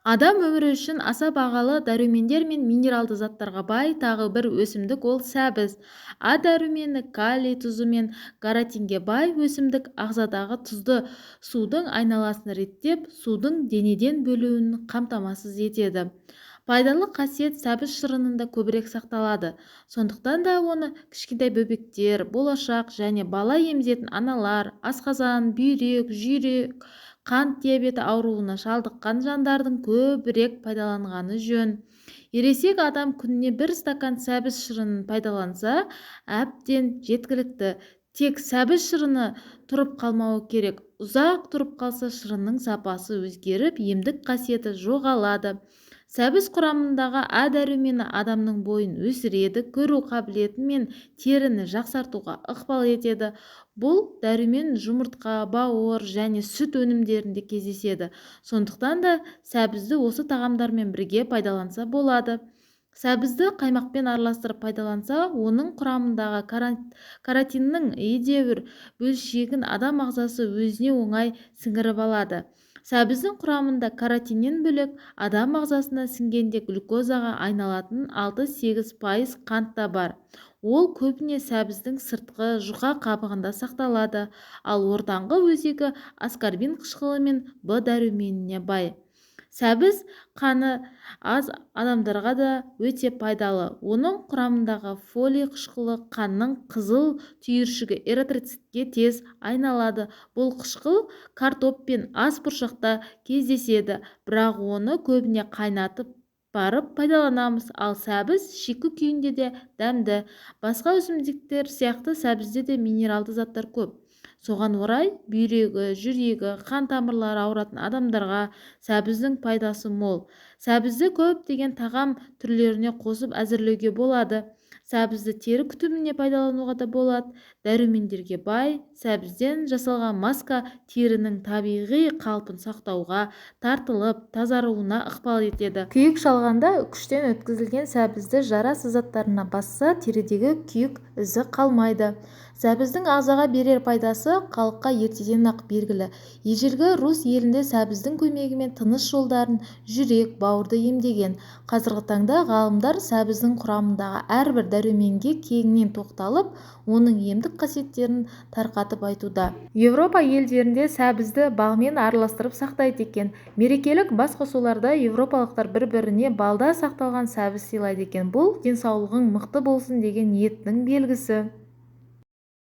Адам өмірі үшін аса бағалы дәрумендер мен минералды заттарға бай тағы бір өсімдік ол сәбіз. А дәрумені, калий тұзы мен каротинге бай өсімдік ағзадағы тұзды судың айналысын реттеп, судың денеден бөлінуін қамтамасыз етеді. Пайдалы қасиет сәбіз шырынында көбірек сақталады. Сондықтан да оны кішкентай бөбектер, болашақ және бала емізетін аналар, асқазан, бүйрек, жүрек, қант диабеті ауруына шалдыққан жандардың көбірек пайдаланғаны жөн. Ересек адам күніне бір стакан сәбіз шырынын пайдаланса, әбден жеткілікті. Тек сәбіз шырыны тұрып қалмауы керек. Ұзақ тұрып қалса, шырынның сапасы өзгеріп, емдік қасиеті жоғалады. Сәбіз құрамындағы А дәрумені адамның бойын өсіреді, көру қабілеті мен теріні жақсартуға ықпал етеді. Бұл дәрумен жұмыртқа, бауыр және сүт өнімдерінде кездеседі. Сондықтан да сәбізді осы тағамдармен бірге пайдаланса болады. Сәбізді қаймақпен араластырып пайдаланса, оның құрамындағы каротиннің едәуір бөлшегін адам ағзасы өзіне оңай сіңіріп алады. Сәбіздің құрамында каротиннен бөлек, адам ағзасына сіңгенде глюкозаға айналатын 6-8% қант та бар. Ол көбіне сәбіздің сыртқы жұқа қабығында сақталады, ал ортаңғы өзегі аскорбин қышқылы мен Б дәруменіне бай. Сәбіз қаны аз адамдарға да өте пайдалы. Оның құрамындағы фолий қышқылы қанның қызыл түйіршігі эритроцитке тез айналады. Бұл қышқыл картоп пен ас бұршақта кездеседі, бірақ оны көбіне қайнатып барып пайдаланамыз. Ал сәбіз шикі күйінде де дәмді. Басқа өсімдіктер сияқты сәбізде де минералды заттар көп. Соған орай бүйрегі, жүрегі, қан тамырлары ауыратын адамдарға сәбіздің пайдасы мол. Сәбізді көптеген тағам түрлеріне қосып әзірлеуге болады. Сәбізді тері күтіміне пайдалануға да болады. Дәрумендерге бай сәбізден жасалған маска терінің табиғи қалпын сақтауға, тартылып, тазаруына ықпал етеді. Күйік шалғанда үккіштен өткізілген сәбізді жара сызаттарына басса, терідегі күйік ізі қалмайды. Сәбіздің ағзаға берер пайдасы халыққа ертеден-ақ белгілі. Ежелгі Русь елінде сәбіздің көмегімен тыныс жолдарын, жүрек, бауырды емдеген. Қазіргі таңда ғалымдар сәбіздің құрамындағы әрбір дәруменге кеңінен тоқталып, оның емдік қасиеттерін тарқатып айтуда. Еуропа елдерінде сәбізді балмен араластырып сақтайды екен. Мерекелік басқосуларда еуропалықтар бір-біріне балда сақталған сәбіз сыйлайды екен. Бұл денсаулығың мықты болсын деген ниеттің белгісі.